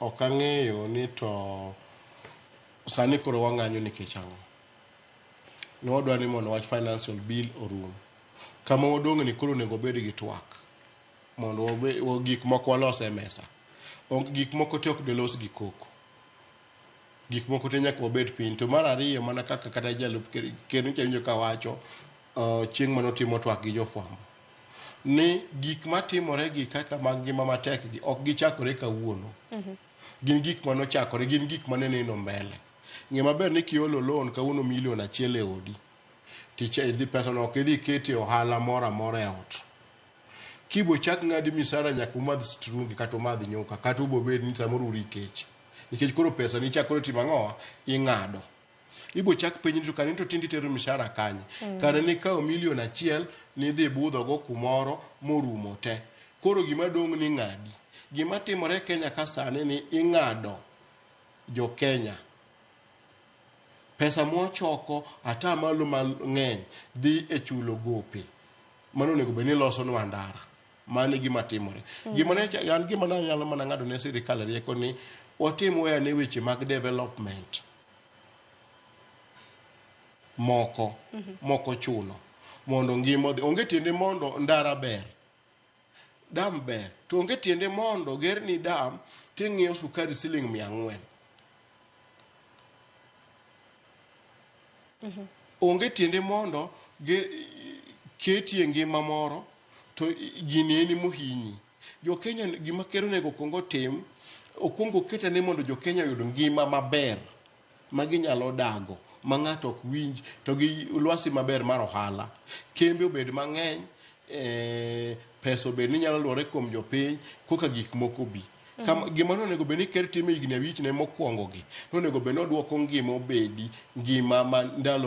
Ok ang'eyo ni to sani koro wang'anyo nikech ang'o. Ne wadwa ni mondo wach financial bill orum. Kama wadong' ni koro onego obed gi twak mondo gik moko walos e mesa. Gik moko te ok delos gi koko. Gik moko te nyaka wabed piny. To mar ariyo mana kaka kata jalup ker nyocha awinjo ka wacho chieng' mane otimo twak gi jofwambo ni gik matimore gi kaka mag ngima matek gi ok gichakore kawuono. Gin gik mane ochakore, gin gik mane neno mbele. Ng'e maber ni kiolo loan kawuono milion achiel e odi, ticha idhi pesa no ok idhi kete ohala moro amora e ot. Kibo chak ng'adi misara nyaka umadh strungi kata umadh nyuka kata ubo bed ni samoro uri kech. Nikech koro pesa ni chak koro timo ang'owa ing'ado. Ibo chak penji ni to kare to tinde itero mishahara kanye? Kare nikawo milion achiel nidhi budho go kumoro morumo te. Koro gima dong' ni ng'adi. Gima timore Kenya ka sani ni ing'ado jo Kenya. Pesa mwachoko ata malo mang'eny dhi e chulo gope. Mano onego bed ni losonwa ndara. Mano e gima timore. Gima ne an gima ne anyalo mana ng'ado ne sirikal rieko ni watim weyane weche mag development moko moko chuno mondo ngima odhi. Onge tiende mondo ndara ber, dam ber, to onge tiende mondo gerni dam ting'iewo sukari siling 400. Onge tiende mondo ketie ngima moro to gini en mohinyi. Jo Kenya gima ker onego okuong otim, okuong oket ane mondo jo Kenya oyud ngima maber ma ginyalo dago ma ng'ato ok winj to gi lwasi maber mar ohala. Kembe obed mang'eny, pesa obed ni nyalo luwore kuom jopiny koka gik moko bi. Gima nonego bed ni ker timo e higni abich ne mokwongo gi, nonego bed ni oduoko ngima obedi ngima ma ndalo